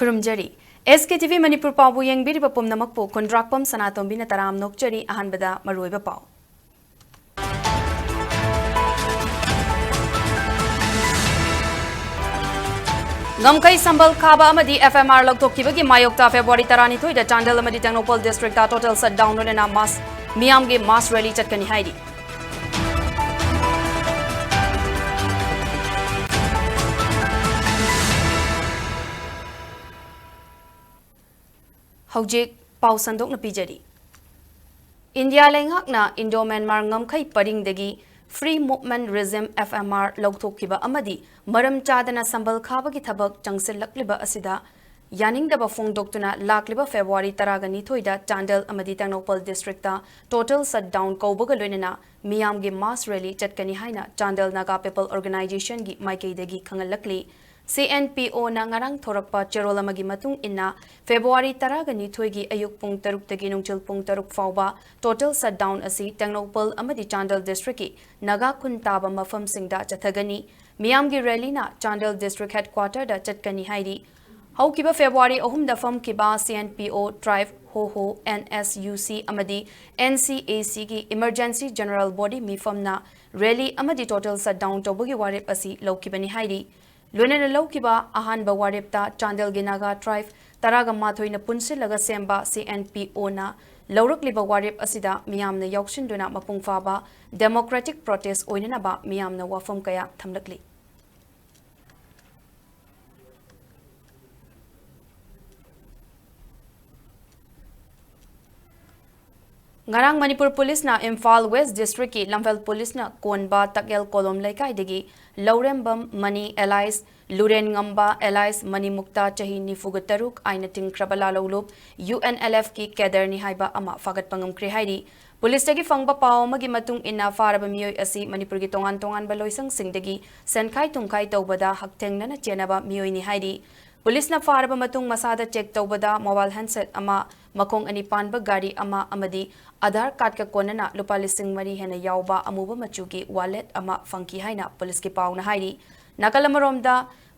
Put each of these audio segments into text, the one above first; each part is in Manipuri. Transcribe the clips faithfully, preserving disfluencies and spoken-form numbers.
ꯈꯨꯔꯨꯝꯖꯔꯤ꯫ ꯑꯦꯁ ꯀꯦ ꯇꯤ ꯚꯤ ꯃꯅꯤꯄꯨꯔ ꯄꯥꯎꯕꯨ ꯌꯦꯡꯕꯤꯔꯤꯕ ꯄꯨꯝꯅꯃꯛꯄꯨ ꯈꯨꯟꯗ꯭ꯔꯥꯛꯄꯝ ꯁꯅꯥꯇꯣꯝꯕꯤꯅ ꯇꯔꯥꯝ ꯅꯣꯛꯆꯔꯤ꯫ ꯑꯍꯥꯟꯕꯗ ꯃꯔꯨꯑꯣꯏꯕ ꯄꯥꯎ꯫ ꯉꯝꯈꯩ ꯁꯝꯕꯜ ꯈꯥꯕ ꯑꯃꯗꯤ ꯑꯦꯐ ꯑꯦꯝ ꯑꯥꯔ ꯂꯧꯊꯣꯛꯈꯤꯕꯒꯤ ꯃꯥꯌꯣꯛꯇ ꯐꯦꯕ꯭ꯔꯨꯋꯥꯔꯤ ꯇꯔꯥꯅꯤꯊꯣꯏꯗ ꯆꯥꯟꯗꯦꯜ ꯑꯃꯗꯤ ꯇꯦꯡꯅꯧꯄꯜ ꯗꯤꯁꯇ꯭ꯔꯤꯛꯇ total shutdown ꯂꯣꯏꯅꯅ mass, ꯃꯤꯌꯥꯝꯒꯤ mass rally ꯆꯠꯀꯅꯤ ꯍꯥꯏꯔꯤ꯫ ꯍꯧꯖꯤꯛ ꯄꯥꯎ ꯁꯟꯗꯣꯛꯅ ꯄꯤꯖꯔꯤ꯫ ꯏꯟꯗꯤꯌꯥ ꯂꯩꯉꯥꯛꯅ ꯏꯟꯗꯣ ꯃ꯭ꯌꯥꯟꯃꯥꯔ ꯉꯝꯈꯩ ꯄꯔꯤꯡꯗꯒꯤ Free Movement Regime, F M R, ꯂꯧꯊꯣꯛꯈꯤꯕ ꯑꯃꯗꯤ ꯃꯔꯝ ꯆꯥꯗꯅ ꯁꯝꯕꯜ ꯈꯥꯕꯒꯤ ꯊꯕꯛ ꯆꯪꯁꯤꯜꯂꯛꯂꯤꯕ ꯑꯁꯤꯗ ꯌꯥꯅꯤꯡꯗꯕ ꯐꯣꯡꯗꯣꯛꯇꯨꯅ ꯂꯥꯛꯂꯤꯕ ꯐꯦꯕ꯭ꯔꯨꯋꯥꯔꯤ ꯇꯔꯥꯒ ꯅꯤꯊꯣꯏꯗ ꯆꯥꯟꯗꯦꯜ ꯑꯃꯗꯤ ꯇꯦꯡꯅꯧꯄꯜ ꯗꯤꯁꯇ꯭ꯔꯤꯛꯇ total shutdown ꯀꯧꯕꯒ ꯂꯣꯏꯅꯅ ꯃꯤꯌꯥꯝꯒꯤ mass rally ꯆꯠꯀꯅꯤ ꯍꯥꯏꯅ ꯆꯥꯟꯗꯦꯜ ꯅꯥꯒꯥ People Organization ꯒꯤ ꯃꯥꯏꯀꯩꯗꯒꯤ ꯈꯪꯍꯜꯂꯛꯂꯤ꯫ C N P O ꯅ ꯉꯔꯥꯡ ꯊꯣꯔꯛꯄ ꯆꯦꯔꯣꯜ ꯑꯃꯒꯤ ꯃꯇꯨꯡ ꯏꯟꯅ, ꯐꯦꯕ꯭ꯔꯨꯋꯥꯔꯤ ꯇꯔꯥꯒ ꯅꯤꯊꯣꯏꯒꯤ ꯑꯌꯨꯛ ꯄꯨꯡ ꯇꯔꯨꯛꯇꯒꯤ ꯅꯨꯡꯊꯤꯜ ꯄꯨꯡ ꯇꯔꯨꯛ ꯐꯥꯎꯕ total shutdown ꯑꯁꯤ ꯇꯦꯡꯅꯧꯄꯜ ꯑꯃꯗꯤ ꯆꯥꯟꯗꯦꯜ ꯗꯤꯁꯇ꯭ꯔꯤꯛꯀꯤ ꯅꯥꯒꯥ ꯈꯨꯟ ꯇꯥꯕ ꯃꯐꯝꯁꯤꯡꯗ ꯆꯠꯊꯒꯅꯤ꯫ ꯃꯤꯌꯥꯝꯒꯤ rally ꯅ ꯆꯥꯟꯗꯦꯜ ꯗꯤꯁꯇ꯭ꯔꯤꯛ headquarter ꯗ ꯆꯠꯀꯅꯤ ꯍꯥꯏꯔꯤ꯫ ꯍꯧꯈꯤꯕ ꯐꯦꯕ꯭ꯔꯨꯋꯥꯔꯤ ꯑꯍꯨꯝꯗ ꯐꯝꯈꯤꯕ C N P O, TRIFE, ꯍꯣꯍꯣ, N S U C ꯑꯃꯗꯤ N C A C ꯒꯤ Emergency General Body ꯃꯤꯐꯝꯅ rally ꯑꯃꯗꯤ total shutdown ꯇꯧꯕꯒꯤ ꯋꯥꯔꯦꯞ ꯑꯁꯤ ꯂꯧꯈꯤꯕꯅꯤ ꯍꯥꯏꯔꯤ꯫ ꯂꯣꯏꯅꯅ ꯂꯧꯈꯤꯕ ꯑꯍꯥꯟꯕ ꯋꯥꯔꯦꯞꯇ ꯆꯥꯟꯗꯦꯜꯒꯤ ꯅꯥꯒꯥ TRIFE ꯇꯔꯥꯒ ꯃꯥꯊꯣꯏꯅ ꯄꯨꯟꯁꯤꯜꯂꯒ ꯁꯦꯝꯕ C N P O ꯅ ꯂꯧꯔꯛꯂꯤꯕ ꯋꯥꯔꯦꯞ ꯑꯁꯤꯗ ꯃꯤꯌꯥꯝꯅ ꯌꯥꯎꯁꯤꯟꯗꯨꯅ ꯃꯄꯨꯡ ꯐꯥꯕ democratic protest ꯑꯣꯏꯅꯅꯕ ꯃꯤꯌꯥꯝꯅ ꯋꯥꯐꯝ ꯀꯌꯥ ꯊꯝꯂꯛꯂꯤ꯫ ꯉꯔꯥꯡ ꯃꯅꯤꯄꯨꯔ ꯄꯨꯂꯤꯁꯅ ꯏꯝꯐꯥꯜ ꯋꯦꯁ ꯗꯤꯁꯇ꯭ꯔꯤꯛꯀꯤ ꯂꯝꯐꯦꯜ ꯄꯨꯂꯤꯁꯅ ꯀꯣꯟꯕ ꯇꯛꯌꯦꯜ ꯀꯣꯂꯣꯝ ꯂꯩꯀꯥꯏꯗꯒꯤ ꯂꯧꯔꯦꯝꯕꯝ ꯃꯅꯤ alias ꯂꯨꯔꯦꯟ ꯉꯝꯕ alias ꯃꯅꯤꯃꯨꯛꯇ ꯆꯍꯤ ꯅꯤꯐꯨꯒ ꯇꯔꯨꯛ ꯑꯥꯏꯟꯅ ꯇꯤꯡꯈ꯭ꯔꯕ ꯂꯥꯂꯧꯂꯨꯞ U N L F ꯀꯤ cadre ꯅꯤ ꯍꯥꯏꯕ ꯑꯃ ꯐꯥꯒꯠꯄ ꯉꯝꯈ꯭ꯔꯦ ꯍꯥꯏꯔꯤ꯫ ꯄꯨꯂꯤꯁꯇꯒꯤ ꯐꯪꯕ ꯄꯥꯎ ꯑꯃꯒꯤ ꯃꯇꯨꯡ ꯏꯟꯅ ꯐꯥꯔꯕ ꯃꯤꯑꯣꯏ ꯑꯁꯤ ꯃꯅꯤꯄꯨꯔꯒꯤ ꯇꯣꯉꯥꯟ ꯇꯣꯉꯥꯟꯕ ꯂꯣꯏꯁꯪꯁꯤꯡꯗꯒꯤ ꯁꯦꯟꯈꯥꯏ ꯊꯨꯝꯈꯥꯏ ꯇꯧꯕꯗ ꯍꯛꯊꯦꯡꯅꯅ ꯆꯦꯟꯅꯕ ꯃꯤꯑꯣꯏꯅꯤ ꯍꯥꯏꯔꯤ꯫ ꯄꯨꯂꯤꯁꯅ ꯐꯥꯔꯕ ꯃꯇꯨꯡ ꯃꯁꯥꯗ check ꯇꯧꯕꯗ mobile handset ꯑꯃ, ꯃꯈꯣꯡ ꯑꯅꯤ ꯄꯥꯟꯕ ꯒꯥꯔꯤ ꯑꯃ ꯑꯃꯗꯤ ꯑꯥꯙꯥꯔ card ꯀ ꯀꯣꯟꯅꯅ ꯂꯨꯄꯥ ꯂꯤꯁꯤꯡ ꯃꯔꯤ ꯍꯦꯟꯅ ꯌꯥꯎꯕ ꯑꯃꯨꯕ ꯃꯆꯨꯒꯤ wallet ꯑꯃ ꯐꯪꯈꯤ ꯍꯥꯏꯅ ꯄꯨꯂꯤꯁꯀꯤ ꯄꯥꯎꯅ ꯍꯥꯏꯔꯤ꯫ ꯅꯥꯀꯜ ꯑꯃꯔꯣꯝꯗ,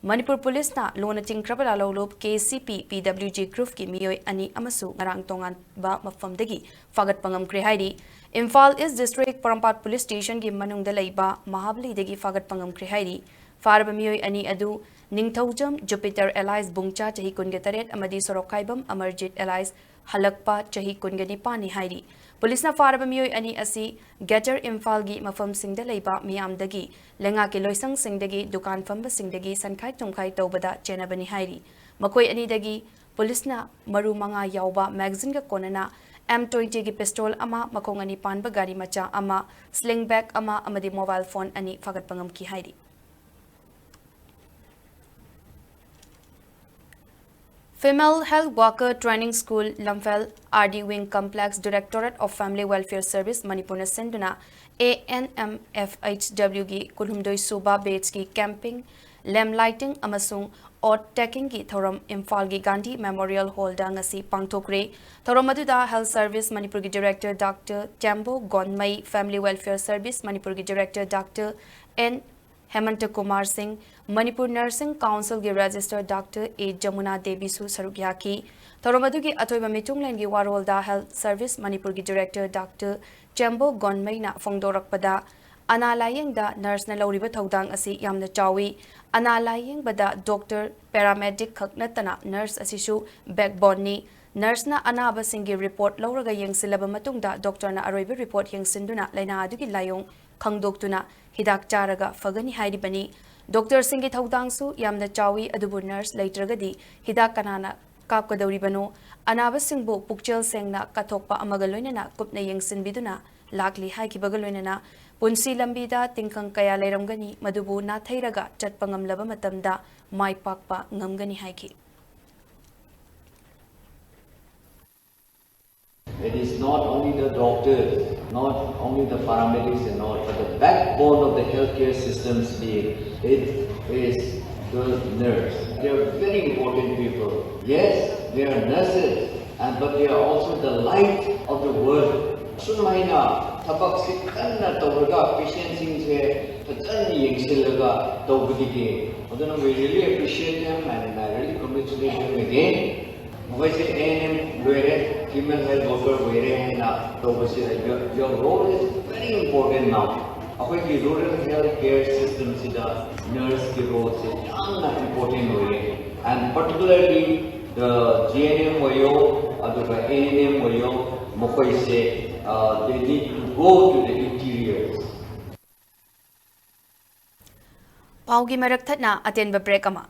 ꯃꯅꯤꯄꯨꯔ ꯄꯨꯂꯤꯁꯅ ꯂꯣꯟꯅ ꯆꯤꯡꯈ꯭ꯔꯕ ꯂꯥꯂꯣꯡꯂꯨꯞ ꯀꯦ ꯁꯤ ꯄꯤ ꯄꯤ ꯗꯕ꯭ꯂꯤꯎ ꯖꯤ ꯒ꯭ꯔꯨꯞꯀꯤ ꯃꯤꯑꯣꯏ ꯑꯅꯤ ꯑꯃꯁꯨ ꯉꯔꯥꯡ ꯇꯣꯉꯥꯟꯕ ꯃꯐꯝꯗꯒꯤ ꯐꯥꯒꯠꯄ ꯉꯝꯈ꯭ꯔꯦ ꯍꯥꯏꯔꯤ꯫ ꯏꯝꯐꯥꯜ ꯏꯁ ꯗꯤꯁꯇ꯭ꯔꯤꯛ ꯄꯣꯔꯣꯝꯄꯥꯠ ꯄꯨꯂꯤꯁ ꯁ꯭ꯇꯦꯁꯟꯒꯤ ꯃꯅꯨꯡꯗ ꯂꯩꯕ ꯃꯍꯥꯕꯂꯤꯗꯒꯤ ꯐꯥꯒꯠꯄ ꯉꯝꯈ꯭ꯔꯦ ꯍꯥꯏꯔꯤ꯫ ꯐꯥꯔꯕ ꯃꯤꯑꯣꯏ ꯑꯅꯤ ꯑꯗꯨ ꯅꯤꯡꯊꯧꯖꯝ ꯖꯨꯄꯤꯇꯔ ꯑꯦꯂꯥꯏꯁ ꯕꯨꯡꯆꯥ ꯆꯍꯤ ꯀꯨꯟꯒ ꯇꯔꯦꯠ ꯑꯃꯗꯤ ꯁꯣꯔꯣꯛꯈꯥꯏꯕꯝ ꯑꯃꯔꯖꯤꯠ ꯑꯦꯂꯥꯏꯁ ꯍꯜꯂꯛꯄ ꯆꯍꯤ ꯀꯨꯟꯒ ꯅꯤꯄꯥꯟꯅꯤ ꯍꯥꯏꯔꯤ꯫ ꯄꯨꯂꯤꯁꯅ ꯐꯥꯔꯕ ꯃꯤꯑꯣꯏ ꯑꯅꯤ ꯑꯁꯤ ꯒ꯭ꯔꯦꯇꯔ ꯏꯝꯐꯥꯜꯒꯤ ꯃꯐꯝꯁꯤꯡꯗ ꯂꯩꯕ ꯃꯤꯌꯥꯝꯗꯒꯤ, ꯂꯩꯉꯥꯛꯀꯤ ꯂꯣꯏꯁꯪꯁꯤꯡꯗꯒꯤ, ꯗꯨꯀꯥꯟ ꯐꯝꯕꯁꯤꯡꯗꯒꯤ ꯁꯟꯈꯥꯏ ꯇꯨꯝꯈꯥꯏ ꯇꯧꯕꯗ ꯆꯦꯟꯅꯕꯅꯤ ꯍꯥꯏꯔꯤ꯫ ꯃꯈꯣꯏ ꯑꯅꯤꯗꯒꯤ ꯄꯨꯂꯤꯁꯅ ꯃꯔꯨ ꯃꯉꯥ ꯌꯥꯎꯕ ꯃꯦꯒꯥꯖꯤꯟꯒ ꯀꯣꯟꯅꯅ ꯑꯦꯝ ꯇ꯭ꯋꯦꯟꯇꯤꯒꯤ ꯄꯤꯁꯇꯣꯜ ꯑꯃ, ꯃꯈꯣꯡ ꯑꯅꯤ ꯄꯥꯟꯕ ꯒꯥꯔꯤ ꯃꯆꯥ ꯑꯃ, ꯁ꯭ꯂꯤꯡ ꯕꯦꯒ ꯑꯃ ꯑꯃꯗꯤ ꯃꯣꯕꯥꯏꯜ ꯐꯣꯟ ꯑꯅꯤ ꯐꯥꯒꯠꯄ ꯉꯝꯈꯤ ꯍꯥꯏꯔꯤ꯫ Female Health Worker Training School, ꯂꯝꯐꯦꯜ, R D Wing Complex, Directorate of Family Welfare Service, ꯃꯅꯤꯄꯨꯔꯅ ꯁꯤꯟꯗꯨꯅ A N M F H W ꯒꯤ ꯀꯨꯟꯍꯨꯝꯗꯣꯏ ꯁꯨꯕ ꯕꯦꯆꯀꯤ camping, lamp lighting ꯑꯃꯁꯨꯡ oath takingꯒꯤ ꯊꯧꯔꯝ ꯏꯝꯐꯥꯜꯒꯤ ꯒꯥꯟꯙꯤ ꯃꯦꯃꯣꯔꯤꯌꯦꯜ ꯍꯣꯜꯗ ꯉꯁꯤ ꯄꯥꯡꯊꯣꯛꯈ꯭ꯔꯦ꯫ ꯊꯧꯔꯝ ꯑꯗꯨꯗ Health Service ꯃꯅꯤꯄꯨꯔꯒꯤ Director Doctor ꯆꯦꯝꯕꯣ ꯒꯣꯟꯃꯩ, Family Welfare Service ꯃꯅꯤꯄꯨꯔꯒꯤ Director Doctor N ꯍꯦꯃꯟꯇ ꯀꯨꯃꯥꯔ ꯁꯤꯡ, Manipur Nursing Councilꯒꯤ Registrar Doctor A Yamuna ꯗꯦꯕꯤꯁꯨ ꯁꯔꯨꯛ ꯌꯥꯈꯤ꯫ ꯊꯧꯔꯝ ꯑꯗꯨꯒꯤ ꯑꯊꯣꯏꯕ ꯃꯤꯊꯨꯡꯂꯦꯟꯒꯤ ꯋꯥꯔꯣꯜꯗ Health Service ꯃꯅꯤꯄꯨꯔꯒꯤ Director Doctor ꯆꯦꯝꯕꯣ ꯒꯣꯟꯃꯩꯅ ꯐꯣꯡꯗꯣꯔꯛꯄꯗ, ꯑꯅꯥ ꯂꯥꯌꯦꯡꯗ nurseꯅ ꯂꯧꯔꯤꯕ ꯊꯧꯗꯥꯡ ꯑꯁꯤ ꯌꯥꯝꯅ ꯆꯥꯎꯏ꯫ ꯑꯅꯥ ꯂꯥꯌꯦꯡꯕꯗ doctor, paramedic ꯈꯛ ꯅꯠꯇꯅ nurse ꯑꯁꯤꯁꯨ backboneꯅꯤ꯫ Nurseꯅ ꯑꯅꯥꯕꯁꯤꯡꯒꯤ report ꯂꯧꯔꯒ ꯌꯦꯡꯁꯤꯜꯂꯕ ꯃꯇꯨꯡꯗ, doctorꯅ ꯑꯔꯣꯏꯕ report ꯌꯦꯡꯁꯤꯟꯗꯨꯅ ꯂꯥꯏꯅꯥ ꯑꯗꯨꯒꯤ ꯂꯥꯏꯑꯣꯡ ꯈꯪꯗꯣꯛꯇꯨꯅ ꯍꯤꯗꯥꯛ ꯆꯥꯔꯒ ꯐꯒꯅꯤ ꯍꯥꯏꯔꯤꯕꯅꯤ꯫ Doctorꯁꯤꯡꯒꯤ ꯊꯧꯗꯥꯡꯁꯨ ꯌꯥꯝꯅ ꯆꯥꯎꯏ, ꯑꯗꯨꯕꯨ nurse ꯂꯩꯇ꯭ꯔꯒꯗꯤ ꯍꯤꯗꯥꯛ ꯀꯅꯥꯅ ꯀꯥꯞꯀꯗꯧꯔꯤꯕꯅꯣ? ꯑꯅꯥꯕꯁꯤꯡꯕꯨ ꯄꯨꯛꯆꯦꯜ ꯁꯦꯡꯅ ꯀꯠꯊꯣꯛꯄ ꯑꯃꯒ ꯂꯣꯏꯅꯅ ꯀꯨꯞꯅ ꯌꯦꯡꯁꯤꯟꯕꯤꯗꯨꯅ ꯂꯥꯛꯂꯤ ꯍꯥꯏꯈꯤꯕꯒ ꯂꯣꯏꯅꯅ, ꯄꯨꯟꯁꯤ ꯂꯝꯕꯤꯗ ꯇꯤꯟꯈꯪ ꯀꯌꯥ ꯂꯩꯔꯝꯒꯅꯤ, ꯃꯗꯨꯕꯨ ꯅꯥꯊꯩꯔꯒ ꯆꯠꯄ ꯉꯝꯂꯕ ꯃꯇꯝꯗ ꯃꯥꯏ ꯄꯥꯛꯄ ꯉꯝꯒꯅꯤ ꯍꯥꯏꯈꯤ꯫ It is not only the doctors, not only the paramedics and all, but the backbone of the healthcare system still, it is the nurse. They are very important people. Yes, they are nurses, and, but they are also the light of the world. ꯁꯨꯃꯥꯏꯅ ꯊꯕꯛꯁꯤ ꯀꯟꯅ ꯇꯧꯔꯒ patientꯁꯤꯡꯁꯦ ꯐꯖꯅ ꯌꯦꯡꯁꯤꯜꯂꯒ ꯇꯧꯕꯗꯒꯤ ꯑꯗꯨꯅ we really appreciate them and I really congratulate them again. ꯃꯈꯣꯏꯁꯦ A N M ꯂꯣꯏꯔꯦ, female health worker ꯑꯣꯏꯔꯦ ꯍꯥꯏꯅ ꯇꯧꯕꯁꯤꯗ your, your role is very important now. ꯑꯩꯈꯣꯏꯒꯤ rural health care system ꯁꯤꯗ nurse ꯀꯤ role ꯁꯦ ꯌꯥꯝꯅ important ꯑꯣꯏꯔꯦ, and particularly the G N M ꯑꯣꯏꯌꯣ, ꯑꯗꯨꯒ A N M ꯑꯣꯏꯌꯣ, ꯃꯈꯣꯏꯁꯦ, uh, they need to go to the interiors. ꯄꯥꯎꯒꯤ ꯃꯔꯛ ꯊꯠꯅ ꯑꯇꯦꯟꯕ break ꯑꯃ꯫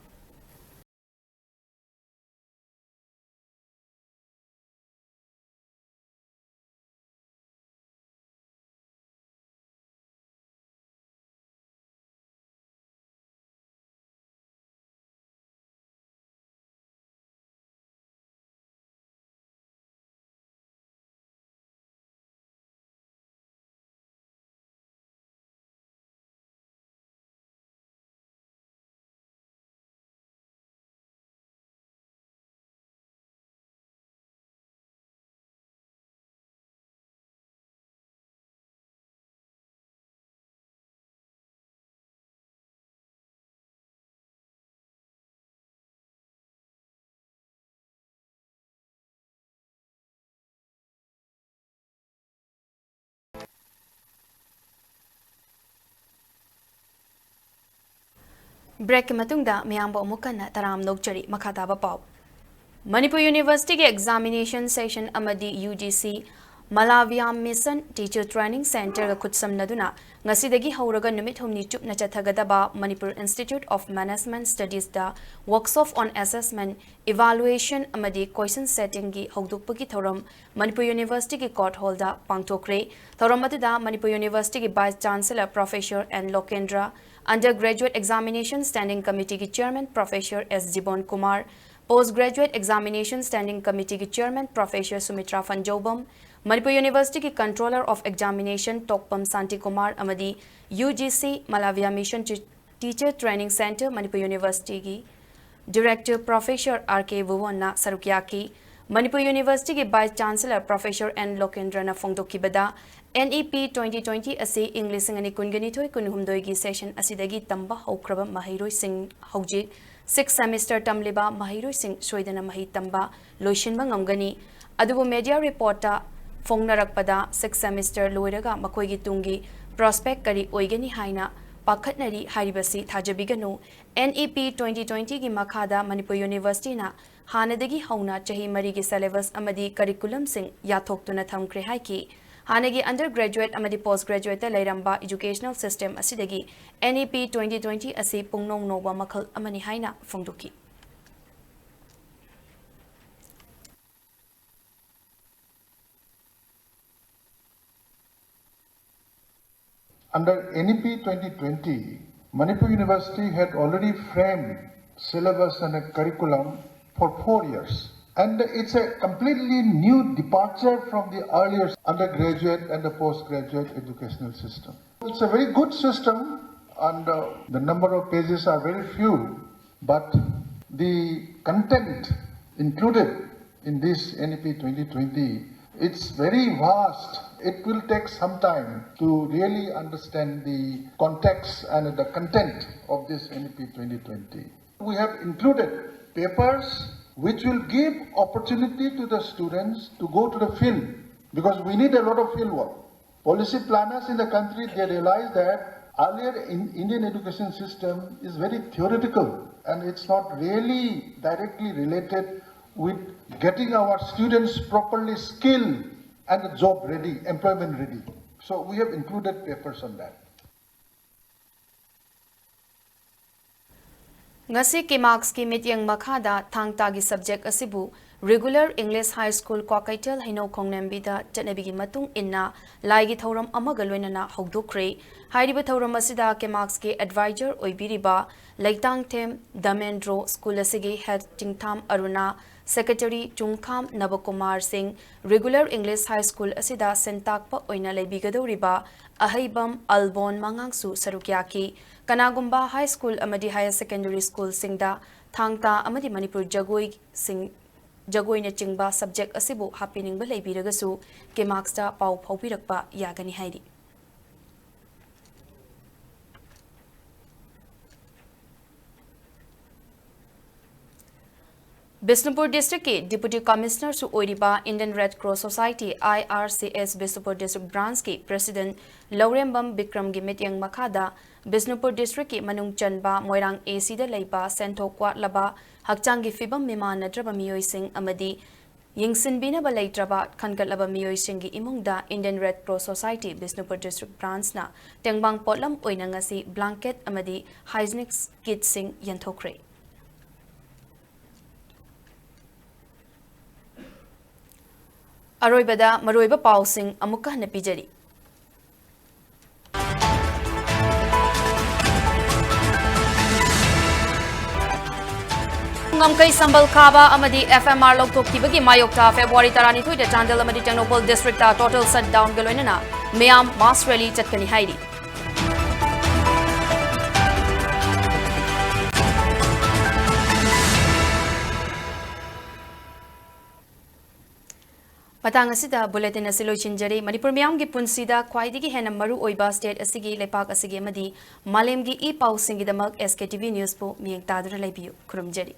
Break ꯀꯤ ꯃꯇꯨꯡꯗ ꯃꯌꯥꯝꯕꯨ ꯑꯃꯨꯛ ꯍꯟꯅ ꯇꯔꯥꯝꯅ ꯑꯣꯛꯆꯔꯤ꯫ ꯃꯈꯥ ꯇꯥꯕ ꯄꯥꯎ꯫ ꯃꯅꯤꯄꯨꯔ University ꯒꯤ examination session ꯑꯃꯗꯤ U G C Malavya Mission Teacher Training Center ꯒ ꯈꯨꯠꯁꯝꯅꯗꯨꯅ ꯉꯁꯤꯗꯒꯤ ꯍꯧꯔꯒ ꯅꯨꯃꯤꯠ ꯍꯨꯝꯅꯤ ꯆꯨꯞꯅ ꯆꯠꯊꯒꯗꯕ Manipur Institute of Management Studies the Workshop on Assessment, Evaluation ꯑꯃꯗꯤ Question Setting ꯒꯤ ꯍꯧꯗꯣꯛꯄꯒꯤ ꯊꯧꯔꯝ Manipur University ꯒꯤ court hall ꯗ ꯄꯥꯡꯊꯣꯛꯈ꯭ꯔꯦ꯫ ꯊꯧꯔꯝ ꯑꯗꯨꯗ Manipur University ꯒꯤ Vice Chancellor Professor N Lokendra, Undergraduate Examination Standing Committee ꯒꯤ Chairman Professor S Jibon Kumar, Post Graduate Examination Standing Committee ꯒꯤ Chairman Professor Sumitra Phanjoubam, Manipur University ꯒꯤ Controller of Examination Tokpam Santi Kumar ꯑꯃꯗꯤ U G C Malavya Mission Teacher Training Center, Manipur University ꯒꯤ Director Professor R K Vuwon ꯅ ꯁꯔꯨꯛ ꯌꯥꯈꯤ꯫ ꯃꯅꯤꯄꯨꯔ University ꯒꯤ Vice Chancellor Professor N Lokendra ꯅ ꯐꯣꯡꯗꯣꯛꯈꯤꯕꯗ, N E P twenty twenty ꯑꯁꯤ ꯏꯪ ꯂꯤꯁꯤꯡ ꯑꯅꯤ ꯀꯨꯟꯒ ꯅꯤꯊꯣꯏ ꯀꯨꯟꯍꯨꯝꯗꯣꯏꯒꯤ session ꯑꯁꯤꯗꯒꯤ ꯇꯝꯕ ꯍꯧꯈ꯭ꯔꯕ ꯃꯍꯩꯔꯣꯏꯁꯤꯡ, ꯍꯧꯖꯤꯛ sixth semester ꯇꯝꯂꯤꯕ ꯃꯍꯩꯔꯣꯏꯁꯤꯡ ꯁꯣꯏꯗꯅ ꯃꯍꯩ ꯇꯝꯕ ꯂꯣꯏꯁꯤꯟꯕ ꯉꯝꯒꯅꯤ꯫ ꯑꯗꯨꯕꯨ media reportꯇ ꯐꯣꯡꯅꯔꯛꯄꯗ sixth semester ꯂꯣꯏꯔꯒ ꯃꯈꯣꯏꯒꯤ ꯇꯨꯡꯒꯤ prospect ꯀꯔꯤ ꯑꯣꯏꯒꯅꯤ ꯍꯥꯏꯅ ꯄꯥꯈꯠꯅꯔꯤ ꯍꯥꯏꯔꯤꯕꯁꯤ ꯊꯥꯖꯕꯤꯒꯅꯨ꯫ N E P twenty twentyꯒꯤ ꯃꯈꯥꯗ ꯃꯅꯤꯄꯨꯔ Universityꯅ ꯍꯥꯟꯅꯗꯒꯤ ꯍꯧꯅ ꯆꯍꯤ ꯃꯔꯤꯒꯤ syllabus ꯑꯃꯗꯤ curriculumꯁꯤꯡ ꯌꯥꯊꯣꯛꯇꯨꯅ ꯊꯝꯈ꯭ꯔꯦ ꯍꯥꯏꯈꯤ꯫ ꯍꯥꯟꯅꯒꯤ undergraduate ꯑꯃꯗꯤ post graduateꯇ ꯂꯩꯔꯝꯕ educational system ꯑꯁꯤꯗꯒꯤ N E P twenty twenty ꯑꯁꯤ ꯄꯨꯡꯅꯧ ꯅꯧꯕ ꯃꯈꯜ ꯑꯃꯅꯤ ꯍꯥꯏꯅ ꯐꯣꯡꯗꯣꯛꯈꯤ꯫ Under N E P twenty twenty, Manipur University had already framed syllabus and a curriculum for four years. And it's a completely new departure from the earlier undergraduate and the postgraduate educational system. It's a very good system, and uh, the number of pages are very few, but the content included in this N E P twenty twenty, it's very vast. It will take some time to really understand the context and the content of this N E P twenty twenty. We have included papers which will give opportunity to the students to go to the field, because we need a lot of field work. Policy planners in the country, they realize that earlier in Indian education system is very theoretical and it's not really directly related with getting our students properly skilled and job ready, employment ready. So we have included papers on that. ꯉꯁꯤ KEMAKSꯀꯤ ꯃꯤꯠꯌꯦꯡ ꯃꯈꯥꯗ ꯊꯥꯡ ꯇꯥꯒꯤ subject ꯑꯁꯤꯕꯨ Regular English High School Kwakeithel ꯍꯩꯅꯧ ꯈꯣꯡꯅꯥꯝꯕꯤꯗ ꯆꯠꯅꯕꯤꯒꯤ ꯃꯇꯨꯡ ꯏꯟꯅ ꯂꯥꯏꯒꯤ ꯊꯧꯔꯝ ꯑꯃꯒ ꯂꯣꯏꯅꯅ ꯍꯧꯗꯣꯛꯈ꯭ꯔꯦ꯫ ꯍꯥꯏꯔꯤꯕ ꯊꯧꯔꯝ ꯑꯁꯤꯗ KEMAKSꯀꯤ advisor ꯑꯣꯏꯕꯤꯔꯤꯕ ꯂꯩꯇꯥꯡꯊꯦꯝ ꯗꯃꯦꯟꯗ꯭ꯔꯣ, school ꯑꯁꯤꯒꯤ head ꯆꯤꯡꯊꯥꯝ ꯑꯔꯨꯅꯥ, secretary ꯆꯨꯡꯈꯥꯝ ꯅꯕꯀꯨꯃꯥꯔ ꯁꯤꯡ, Regular English High School ꯑꯁꯤꯗ ꯁꯦꯟꯇꯥꯛꯄ ꯑꯣꯏꯅ ꯂꯩꯕꯤꯒꯗꯧꯔꯤꯕ ꯑꯍꯩꯕꯝ ꯑꯜꯕꯣꯟ ꯃꯉꯥꯡꯁꯨ ꯁꯔꯨꯛ ꯌꯥꯈꯤ꯫ ꯀꯅꯥꯒꯨꯝꯕ high school ꯑꯃꯗꯤ higher secondary schoolꯁꯤꯡꯗ ꯊꯥꯡ ꯇꯥ ꯑꯃꯗꯤ ꯃꯅꯤꯄꯨꯔ ꯖꯒꯣꯏꯁꯤꯡ ꯖꯒꯣꯏꯅꯆꯤꯡꯕ subject ꯑꯁꯤꯕꯨ ꯍꯥꯞꯄꯤꯅꯤꯡꯕ ꯂꯩꯕꯤꯔꯒꯁꯨ ꯀꯦꯃꯥꯛꯁꯇ ꯄꯥꯎ ꯐꯥꯎꯕꯤꯔꯛꯄ ꯌꯥꯒꯅꯤ ꯍꯥꯏꯔꯤ꯫ ꯕꯤꯁꯅꯨꯄꯨꯔ districtꯀꯤ Deputy Commissionerꯁꯨ ꯑꯣꯏꯔꯤꯕ Indian Red Cross Society, I R C S, Bishnupur district branchꯀꯤ President ꯂꯧꯔꯦꯝꯕꯝ ꯕꯤꯀ꯭ꯔꯝꯒꯤ ꯃꯤꯠꯌꯦꯡ ꯃꯈꯥꯗ ꯕꯤꯁꯅꯨꯄꯨꯔ districtꯀꯤ ꯃꯅꯨꯡ ꯆꯟꯕ ꯃꯣꯏꯔꯥꯡ ACꯗ ꯂꯩꯕ ꯁꯦꯟꯊꯣꯛ ꯋꯥꯠꯂꯕ, ꯍꯛꯆꯥꯡꯒꯤ ꯐꯤꯕꯝ ꯃꯤꯃꯥꯟꯅꯗ꯭ꯔꯕ ꯃꯤꯑꯣꯏꯁꯤꯡ ꯑꯃꯗꯤ ꯌꯦꯡꯁꯤꯟꯕꯤꯅꯕ ꯂꯩꯇ꯭ꯔꯕ ꯈꯟꯒꯠꯂꯕ ꯃꯤꯑꯣꯏꯁꯤꯡꯒꯤ ꯏꯃꯨꯡꯗ Indian Red Cross Society Bishnupur district branchꯅ ꯇꯦꯡꯕꯥꯡ ꯄꯣꯠꯂꯝ ꯑꯣꯏꯅ ꯉꯁꯤ blanket ꯑꯃꯗꯤ hygienic kitꯁꯤꯡ ꯌꯦꯟꯊꯣꯛꯈ꯭ꯔꯦ꯫ ꯑꯔꯣꯏꯕꯗ ꯃꯔꯨꯑꯣꯏꯕ ꯄꯥꯎꯁꯤꯡ ꯑꯃꯨꯛꯀ ꯍꯟꯅ ꯄꯤꯖꯔꯤ꯫ ꯉꯝꯈꯩ ꯁꯝꯕꯜ ꯈꯥꯕ ꯑꯃꯗꯤ F M R ꯂꯧꯊꯣꯛꯈꯤꯕꯒꯤ ꯃꯥꯌꯣꯛꯇ February ꯇꯔꯥꯅꯤꯊꯣꯏꯗ ꯆꯥꯟꯗꯦꯜ ꯑꯃꯗꯤ ꯇꯦꯡꯅꯧꯄꯜ districtꯇ total shutdownꯒ ꯂꯣꯏꯅꯅ ꯃꯤꯌꯥꯝ mass rally ꯆꯠꯀꯅꯤ ꯍꯥꯏꯔꯤ꯫ ꯃꯇꯥꯡ ꯑꯁꯤꯗ bulletin ꯑꯁꯤ ꯂꯣꯏꯁꯤꯟꯖꯔꯤ꯫ ꯃꯅꯤꯄꯨꯔ ꯃꯤꯌꯥꯝꯒꯤ ꯄꯨꯟꯁꯤꯗ ꯈ꯭ꯋꯥꯏꯗꯒꯤ ꯍꯦꯟꯅ ꯃꯔꯨ ꯑꯣꯏꯕ state ꯑꯁꯤꯒꯤ, ꯂꯩꯄꯥꯛ ꯑꯁꯤꯒꯤ ꯑꯃꯗꯤ ꯃꯥꯂꯦꯝꯒꯤ E ꯄꯥꯎꯁꯤꯡꯒꯤꯗꯃꯛ S K T V Newsꯄꯨ ꯃꯤꯠꯌꯦꯡ ꯇꯥꯗꯨꯅ ꯂꯩꯕꯤꯌꯨ꯫ ꯈꯨꯔꯨꯝꯖꯔꯤ꯫